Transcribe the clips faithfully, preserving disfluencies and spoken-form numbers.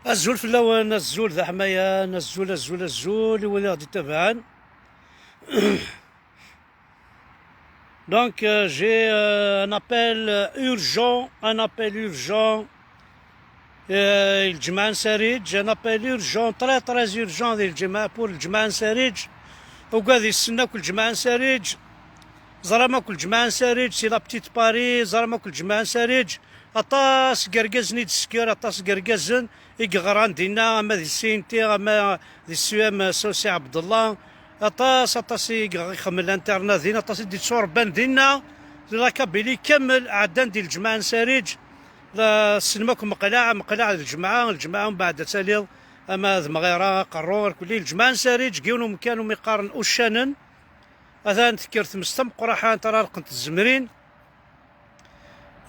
Azul fell-awen, azul d aḥmayan, azul, azul, azul i wid i ɣ-d-ittabaɛen. Donc, euh, j'ai euh, un appel euh, urgent, un appel urgent. Euh, lǧemɛa n Sarid, un appel urgent, très, très urgent di lǧemɛa, pour lǧemɛa n Sarid. Ugad yessen akk lǧemɛa n Sarid. Ẓram akk lǧemɛa n Sarid, si la petite Paris, ẓram akk lǧemɛa n Sarid. Aṭas n yergazen i d-tesker, aṭas n yergazen i yeɣran dinna, ama di C N T, ama di C E M Sawsi Ɛebdellah. Aṭas, aṭas i ixemmel interna din, aṭas i d-itturebban dinna. Di la Kabylie kamel ɛeddan di lǧemɛa n Sarid. La, ssnem akk meqlaɛ, meqlaɛ d lǧemɛa, lǧemɛa umbeɛd ad taliḍ ama d Mɣira, Aqerru, irkelli, lǧemɛa n Sarid, deg yiwen umkan umi qqaren Uccanen. Atan tekker tmes tameqqraḥant ara lqent tzemrin.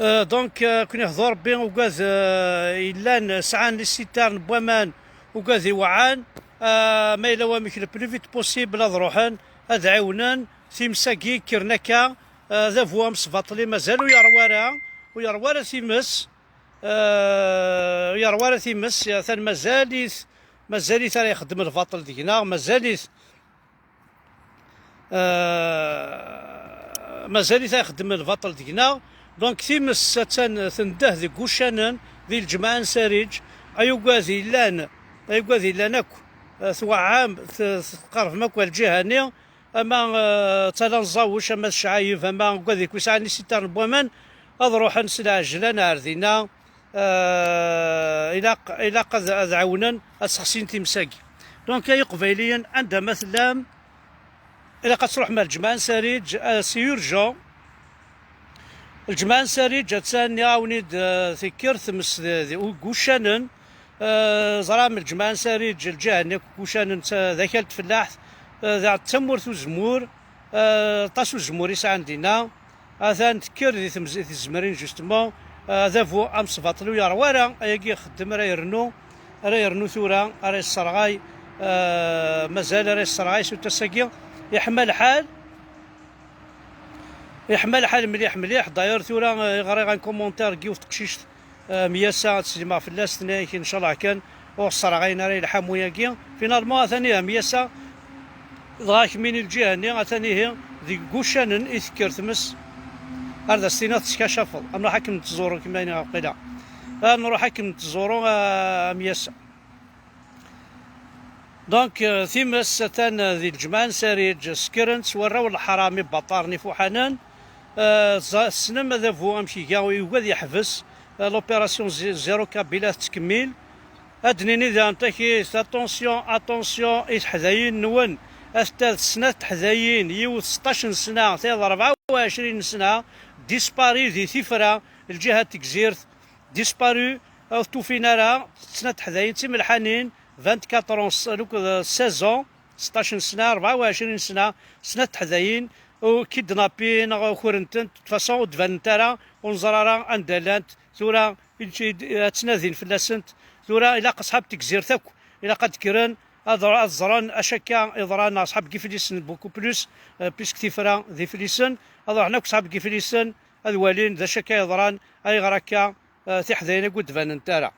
Euh, donc, euh, akken ihḍu Rebbi, ugad, euh, yellan sɛan les citernes n waman, ugad iweɛɛan, euh, ma yella wamek le plus vite possible ad ruḥen, ad ɛiwnen times-agi kkren akka, euh, d abu amesbaṭli mazal ur yerwa ara, ur yerwa ara times, euh, ur yerwa ara times, atan mazal-it, mazal-it ara ixeddem lbaṭel deg-neɣ, mazal-it Euh, mazal-it ixeddem lbaṭel deg-neɣ. Donc times attan tendeh deg wuccanen di lǧemɛa n Sarid, ay ugad yellan, ay ugad yellan akk, euh, tweɛɛam, t-, tqerbem akk ar lǧiha-nni, ama euh, d Tala n Ẓawec, ama d Cɛayeb, ama ugad akk yesɛan isitaren n waman, ad ruḥen s lɛejlan ar dinna. Euh, ilaq, ilaq ad, ad ɛawnen ad sexsin times-agi. Donc ay iqbayliyen, anda ma tellam, ilaq ad truḥem ar lǧemɛa n Sarid, euh, c'est urgent. Lǧemɛa n Sarid attan, nniɣ-awen-id, euh, tekker tmes d, d, deg wuccanen. Euh, ẓram lǧemɛa n Sarid, lǧiha-nni akk n wuccanen d ta-, d akal n tfellaḥt, euh, d tamurt uzemmur, euh, aṭas uzemmur i sɛan dinna. Atan tekker di temz-, di tzemrin, justement, euh, adabu amesbaṭli ur yerwa ara, ayagi ixeddem ara yernu, ara yernu tura, ara yesserɣay, euh, mazal ara yesserɣay s utas-agi. Iḥma lḥal, iḥma lḥal mliḥ, mliḥ. D'ailleurs tura, euh, ɣriɣ un commentaire n yiwet teqcict, euh, Myasa, ad slimeɣ fell-as, tenna-yak ncallah kan ur sserɣayen ara i lḥamu-agi. Finalement atan ihi Myasa, dɣa kemmini lǧiha-nni, atan ihi deg wuccanen i tekker tmes. Ar d as-tiniḍ teskacafiḍ, ad nruḥ ad kem-nettẓuru, kemmini waqila. Ad nruḥ ad kem-nettẓuru, a Myasa. Donc, euh, times atan, euh, di lǧemɛa n Sarid, ssekren-tt warraw n leḥram ibaṭaren ifuḥanen. Euh, ẓa-, tessnem adabu amek iga, yugi ad yeḥbes, euh, l'opération zé-, zéro kabyle ad tettkemmil. Ad d-nini daɣen takit, attention, attention i teḥdayin-nwen. Atta d snat teḥdayin, yiwet seṭṭac n sna, tayeḍ rebɛa u ɛecrin n sna, disparu di Tifra, lǧiha n Tegzirt, disparu, ur t-ufin ara, snat teḥdayin d timelḥanin, vingt-quatre ans, luk-, seize ans, seṭṭac n sna, rebɛa u ɛecrin sna, snat teḥdayin, u kidnappin, neɣ ukren-tent, de toute façon, ur d-banent ara, ur neẓri ara anda llant, tura, i, i, ad ttnadin fell-asent, tura, ilaq aṣḥab n Tegzirt akk, ilaq ad d-kkren, ad, ad ẓren acu akka iḍran, aṣḥab n Yiflisen, beaucoup plus, euh, puisque Tifra d Iflisen, ad ruḥen akk aṣḥab n Yiflisen, ad walin d acu akka yeḍran, ayɣer akka, eh, tiḥdayin-agi ur d-banent ara.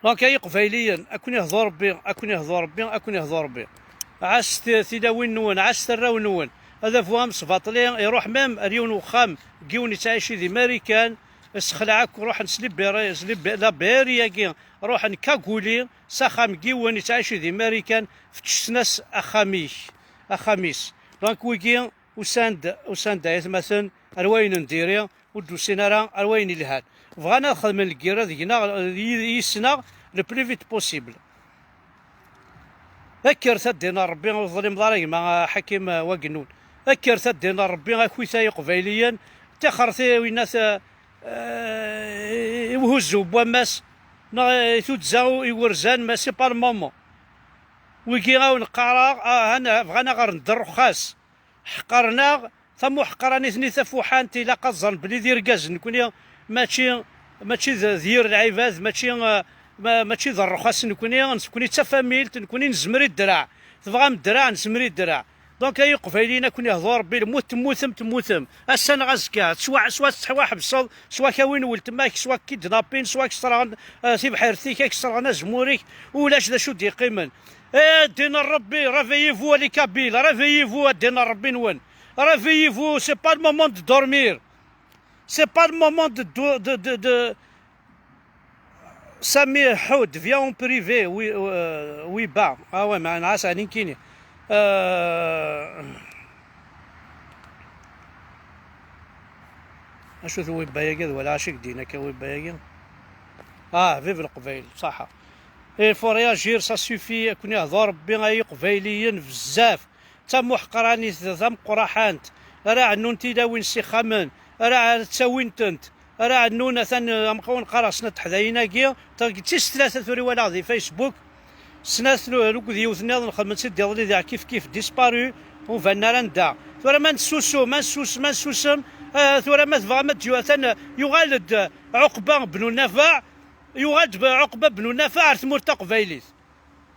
Donc ay iqbayliyen, ad ken-ihdu Rebbi, ad ken-ihdu Rebbi, ad ken-ihdu Rebbi. Ɛasset tilawin-nwen, ɛasset arraw-nwen. Adabu amesbaṭli iruḥ même ar yiwen wexxam n yiwen yettɛici di Marikan, ssexlaɛ akk, ruḥen s liberi-, s libe-, la Beri-agi, ruḥen kaguli s axxam n yiwen yettɛici di Marikan, fettcen-as axxam-ik, axxam-is. Donc wigi usan-d, usan-d ay atmaten ar wayen n diri, ur d-usin ara ar wayen ilhan. Bɣan ad xedmen lgirra deg-neɣ, yid-, yis-neɣ, le plus vite possible. Kkret a ddin n Rebbi, ur teḍlimeḍ ara gma Ḥakim, eh, Wagennun. Kkret a ddin n Rebbi, akit ay Iqbayliyen, tixret i winat, eh, eh, i uhuzzu n wammas, neɣ i tuddsa iwerzan, mais c'est pas le moment. Wigi awen qqareɣ, ah, han, bɣan ad ɣ-rren d rrexxas. Ḥeqren-aɣ, tamuḥeqranit-nni tafuḥant, ilaq ad ẓren belli d irgazen nekni, mačči, mačči d, d yir lɛibad, mačči, eh, ma-, mačči d rrexas nekni, nekni d tafamilt, nekni nezmer i ddreɛ. Tebɣam ddreɛ, nezmer i ddreɛ. Donc, ay Iqbayliyen, ad ken-ihdu Rebbi, lmut temmutem, temmutem. Ass-a neɣ azekka, swa, swa tettwaḥebseḍ, swa kawin weltma-k, swa kidnapin, swa kesreɣen, eh, tibḥirt-ik, ad kesreɣen azemmur-ik, ulac d acu d-yeqqimen. Eh, ddin n Rebbi, réveillez-vous, les Kabyles, réveillez-vous, a ddin n Rebbi-nwen. Réveillez-vous, c'est pas le moment de dormir. C'est pas le moment de, de, de, de, de, Sami Houd, viens en privé, oui, euh, oui, bah. Ah ouais, mais on a ça, Ninkini. Euh, Acu-t wibba-yagi, d wala acu i k-d-yenna akka wibba-yagi? Ah, vive Leqbayel, ṣaḥa. Il faut réagir, ça suffit, ad ken-ihdu Rebbi ay Iqbayliyen bezzaf. D tamuḥqranit, d tameqqraḥant. Ara ɛennun tilawin s ixxamen, ara ttawin-tent, ara ɛennun, atan, eh, amqawen qqareɣ snat teḥdayin-agi, d tis tlata tura i walaɣ di Facebook, snat lu-, luged yiwet nniḍen xedmen-tt-id iḍelli diɣ kif kif disparu, ur banen ara anda. Tura ma nessusem, ma nessusem, ma nessusem, eh, tura ma tebɣam ad d-yu-, atan, eh, yuɣal-d, eh, Ɛuqba bnu Nafaɛ, yuɣal-d Ɛuqba bnu Nafaɛ ar tmurt taqbaylit.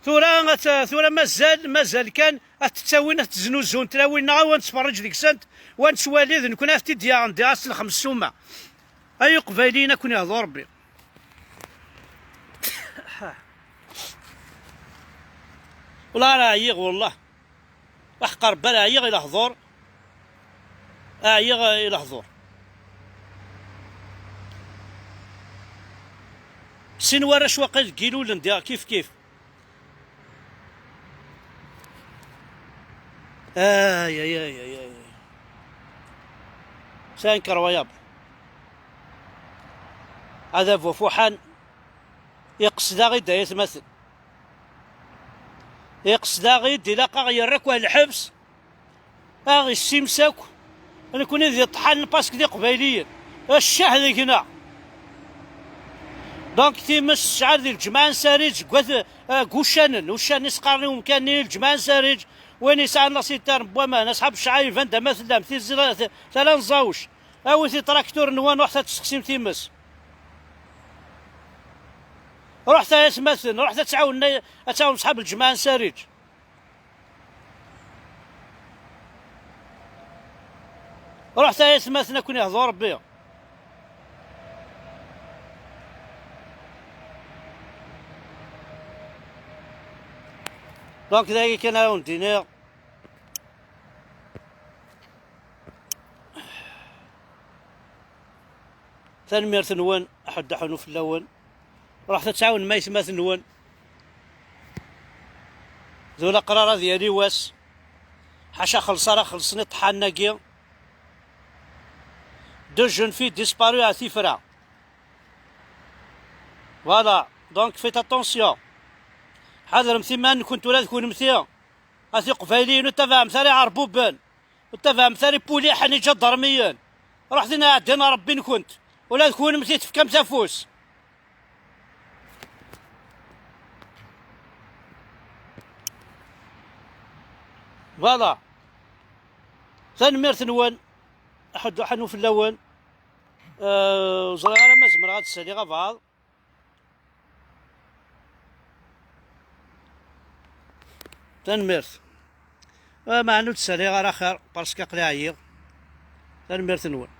Tura, tura mazal, mazal kan ad t-ttawin, ad t-znuzzun tlawin-nneɣ, wa nettferriǧ deg-sent, wa nettwali d nekkni ad t-id-yaɣen diɣ ass n lxems ssuma. Ay Iqbayliyen, ad ken-ihdu Rebbi. Wala ara ɛyiɣ, wallah. Aḥeqq Rebbi ara ɛyiɣ i lehdur. Ɛyiɣ i lehdur. Sin warrac waqil deg ilulen diɣ kif kif. Ay, ay, ay, ay, ay. C'est incroyable. Adabu Fuḥan iqsed-aɣ-id ay atmaten. Iqsed-aɣ-id, ilaq-aɣ yerr akk ar lḥebs, aɣ issimes akk, nekkni d iṭḥanen parce que d iqbayliyen. Ccah deg-neɣ. Donc times tecɛel di lǧemɛa n Sariǧ, deg wat, eh, deg uccanen, uccanen i s-qqaren i umkan-nni lǧemɛa n Sariǧ, win yesɛan la citerne n waman, asḥab Cɛayeb, anda ma tellam, tizi, tala n Ẓawec, awit itrakturen-nwen, ruḥet ad testeqsim times. Ruḥet ay atmaten, ruḥet ad tɛawnem, ad tɛawnem ṣḥab lǧemɛa n Sariǧ. Ruḥet ay atmaten, ad ken-ihdu Rebbi. Donc, d aya kan ara wen-d-iniɣ. Tanemmirt-nwen, aḥuddu aḥunu fell-awen. Ruḥet ad tɛawnem aytmaten-nwen. D ulaqrar ad yali wass. Ḥaca xelṣ ara xelṣen iṭḥanen-agi. Deux jeunes filles disparues à Tifra. Voilà, donc faites attention. Ḥadremt iman-nkent ula d kunemti. A tiqbayliyin, ur tabaɛemt ara iɛerbuben, ur tabaɛemt ara ipuliḥen iǧadarmiyen. Ruḥet ad ɛeddin Rebbi-nkent, ula d kunemti tefkamt afus. Voilà. Tanemmirt-nwen, aḥuddu aḥunu fell-awen. Euh, ur ẓriɣ ara ma zemreɣ ad d-saliɣ abɛaḍ. Tanemmirt. Ah, meɛna ur d-saliɣ ara axir, parce que aql-i ɛyiɣ. Tanemmirt-nwen.